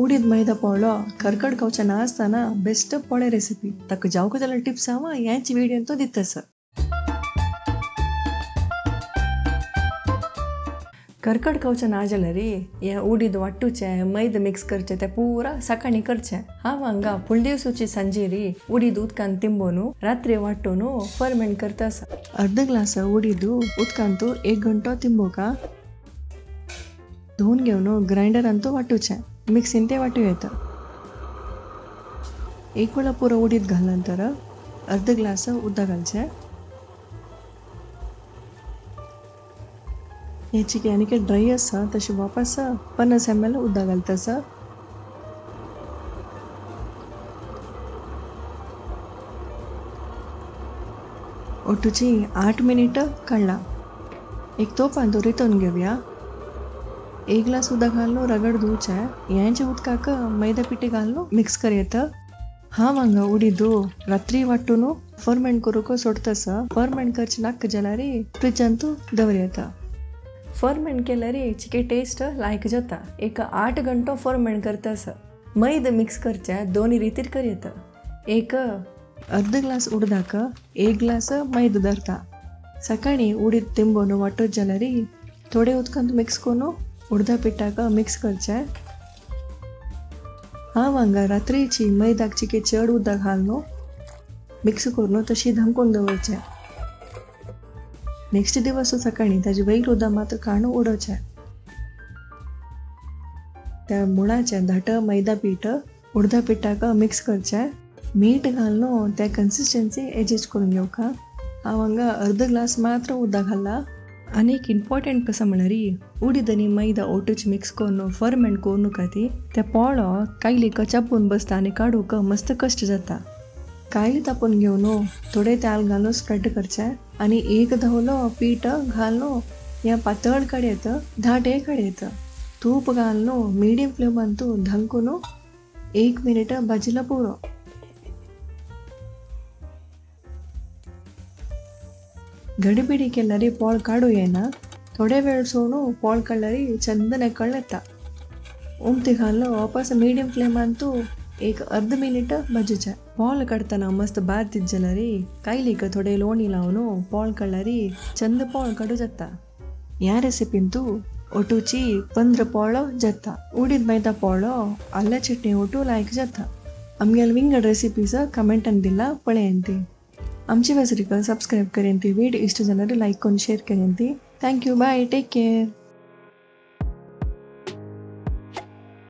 उडीद मैदा पोळो करकड खावचें नासतना बेस्ट पोळे रेसिपी ताका जावका जाल्यार टिप्स हांव ह्याच व्हिडियोन तो दिता सर। करकड खावचें ना जाल्यार हें उडीद वांटूचें मैदा मिक्स करचें तें पुरा सकाळीं करचें। हांव हांगा फुल दिवसूची सांजेरी उडीद उदकान तिंबोवन रात्री वांटून फर्मेंट करता आसा। अर्द ग्लास उडीद उदकांत 1 घंटो तिंबोवका धुवन घेवन ग्रायंडरान तो वांटूचें मिक्सीन ते वांटू येता। एक वेळा पुरो उडीद घाल नंतर अर्द ग्लास उदक घालचें। हे चिके आनी ड्राय आसा तशें वापस 50 ml उदक घालता आसा। ओटूची 8 मिनिट काडला। एक तोपान तो रितोवन घेवया। 1 ग्लास उदक घालून रगड धुवचें। हेंचे उदकाक मैदा पिठी घालून मिक्स कर येता। हांव हांगा उडीद रात्री वांटून फर्मेंट करूंक सोडता आसा। फर्मेंट करचें नाका जाल्यार फ्रिजांत दवर येता। फर्मेंट केल्यार चिके टेस्ट लायक जाता। एक 8 घंटो फर्मेंट करता आसा। मैदा मिक्स करचें दोन रितीर कर येता। एक अर्द ग्लास उडदाक 1 ग्लास मैदा धरता। सकाळीं उडीद तिंबोवन वांटत जाल्यार थोडे उदकांत मिक्स करून उडदा पिठाक मिक्स करचें। हांव हांगा रात्रीची मैदाक चिके चड उदक घालून मिक्स करून तशी धांकून दवरचें। नेक्स्ट दिवस सकाळीं ताजे वयर उदक मात्र काडून उडोवचें। त्या मुळाचें धाट मैदा पीठ उडदा पिठाक मिक्स करचें। मीठ घालून त्या कन्सिस्टन्सी एडजस्ट करून घेवका। हांव हांगा अर्द ग्लास मात्र उदक घाला। आनी एक इम्पॉर्टंट कसा म्हळ्यार उडीद आनी मैदा ओटूच मिक्स करून फर्मेंट करून ती त्या पोळो कायलीक चापून बसता आनी काडूंक मस्त कश्ट जाता। कायली तापून घेवन थोडे तेल घालून स्प्रेड करचें आनी 1 धवलो पीठ घालून ह्या पातळ काडयेत धाटे काडयेत। तूप घालून मिडियम फ्लेमांत धांकून 1 मिनिट भाजिला पुरो। गडिबिडी केल्यार पोळ काडू येना। थोडे वेळ सोडून पोळ काडल्यार चंदन कळटा। उमती घालून वापस मिडियम फ्लेमांत एक अर्द मिनिट भाजूचें। पोळ काडटना मस्त भात दीत जाल्यार कायलीक थोडे लोणी लावन पोळ काडल्यार चंद पोळ काडू जाता। ह्या रेसिपींतू ओटूची 15 पोळो जाता। उडीद मैदा पोळो आल्या चटणी ओटू लायक जाता। आमगेले विंगड रेसिपीज कमेंटान दिला पळयांती। आमची वेसरीक सबस्क्राईब करेंती, वीडियो इष्ट जाल्यार लायक करून share करेंती। Thank you, bye, take care.